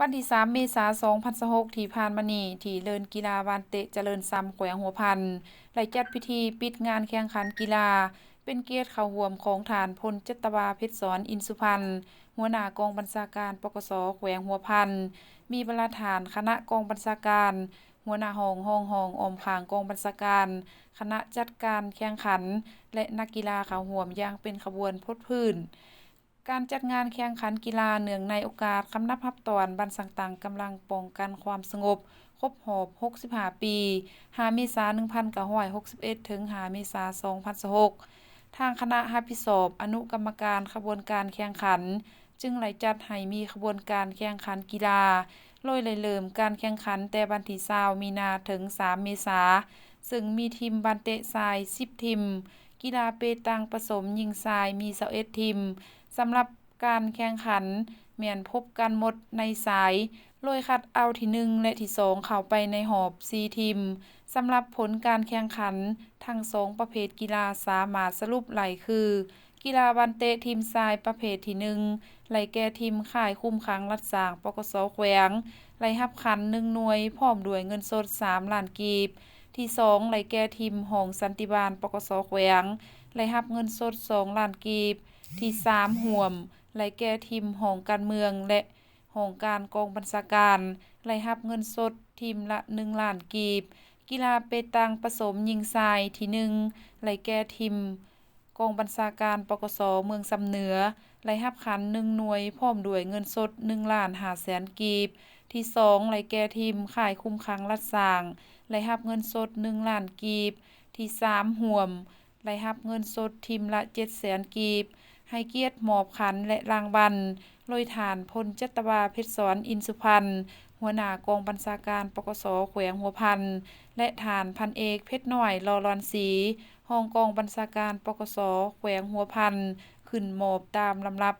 ວັນທີສາມ ເມສາ ສອງພັນຊາວຫົກ ທີ່ຜ່ານມານີ້ ທີ່ເລີນກິລາວານເຕະຈະເລີນຊຳ ແຂວງຫົວພັນ ໄດ້ຈັດພິທີປິດງານແຂ່ງຂັນກິລາ ເປັນກຽດເຂົ້າຮ່ວມຂອງທ່ານ ພົນຈັດຕະວາ ເພັດສອນ ອິນສຸພັນ ຫົວໜ້າກອງບັນຊາການ ປກສ ແຂວງຫົວພັນ, ມີບັນດາທ່ານຄະນະກອງບັນຊາການ, ຫົວໜ້າຫ້ອງ, ຮອງຫ້ອງ, ອ້ອມຂ້າງກອງບັນຊາການ, ຄະນະຈັດການແຂ່ງຂັນ ແລະ ນັກກິລາເຂົ້າຮ່ວມຢ່າງເປັນຂະບວນພົດພື້ນ. ການຈັດງານແຂ່ງຂັນກິລາເນື່ອງໃນໂອກາດຄຳນັບຮັບຕອນບັນສັງຕັ້ງກຳລັງປ້ອງກັນຄວາມສະຫງົບ ຄົບຮອບ ຫົກສິບຫ້າ ປີ, ຫ້າ ເມສາ ໜຶ່ງພັນເກົ້າຮ້ອຍຫົກສິບເອັດ ເຖິງ ຫ້າ ເມສາ ສອງພັນຊາວຫົກ ທາງຄະນະຮັບຜິດຊອບອະນຸກຳມະການຂະບວນການແຂ່ງຂັນ ຈຶ່ງໄດ້ຈັດໃຫ້ມີຂະບວນການແຂ່ງຂັນກິລາ ໂດຍໄດ້ເລີ່ມການແຂ່ງຂັນແຕ່ວັນທີ ຊາວ ມີນາ ເຖິງ ສາມ ເມສາ, ເຊິ່ງມີທີມບານເຕະຊາຍ ສິບ ທີມ, ກິລາເປຕັງປະສົມຍິງຊາຍມີ ຊາວເອັດ ທີມ. ສຳລັບການແຂ່ງຂັນແມ່ນພົບກັນໝົດໃນສາຍ ໂດຍຄັດເອົາທີ ໜຶ່ງ ແລະ ທີ ສອງ ເຂົ້າໄປໃນຮອບ ສີ່ ທີມ. ສຳລັບຜົນການແຂ່ງຂັນທັງສອງປະເພດກິລາສາມາດສະຫຼຸບໄດ້ຄື ກິລາວານເຕະທີມຊາຍປະເພດທີ ໜຶ່ງ ໄດ້ແກ່ທີມຄ້າຍຄຸ້ມຄັງລັດສ້າງ ປກສ ແຂວງ ໄດ້ຮັບຂັນ ໜຶ່ງ ໜ່ວຍ ພ້ອມດ້ວຍເງິນສົດ ສາມ ລ້ານກີບ, ທີ ສອງ ໄດ້ແກ່ທີມຫ້ອງສັນຕິບານ ປກສ ແຂວງ ໄດ້ຮັບເງິນສົດ ສອງ ລ້ານກີບ, ທີ ສາມ ຮ່ວມ ໄດ້ແກ່ທີມຫ້ອງການເມືອງ ແລະ ຫ້ອງການກອງບັນຊາການ ໄດ້ຮັບເງິນສົດທີມລະ ໜຶ່ງ ລ້ານກີບ. ກິລາເປຕັງປະສົມຍິງຊາຍທີ ໜຶ່ງ ໄດ້ແກ່ທີມກອງບັນຊາການ ປກສ ເມືອງຊຳເໜືອ ໄດ້ຮັບຂັນ ໜຶ່ງ ໜ່ວຍ ພ້ອມດ້ວຍເງິນສົດ ໜຶ່ງ ລ້ານ ຫ້າ ແສນກີບ, ທີ ສອງ ໄດ້ແກ່ທີມຄ້າຍຄຸ້ມຄັງລັດສ້າງ ໄດ້ຮັບເງິນສົດ ໜຶ່ງ ລ້ານກີບ, ທີ ສາມ ຮ່ວມ ໄດ້ຮັບເງິນສົດທີມລະ ເຈັດ ແສນກີບ, ໃຫ້ກຽດມອບຂັນ ແລະ ລາງວັນ ໂດຍທ່ານ ພົນຈັດຕະວາ ເພັດສອນ ອິນສຸພັນ ຫົວໜ້າກອງບັນຊາການ ປກສ ແຂວງຫົວພັນ ແລະ ທ່ານ ພັນເອກ ເພັດນ້ອຍ ຫຼໍ່ຫຼອນສີ ຮອງກອງບັນຊາການ ປກສ ແຂວງຫົວພັນ ຂຶ້ນມອບຕາມລຳດັບ.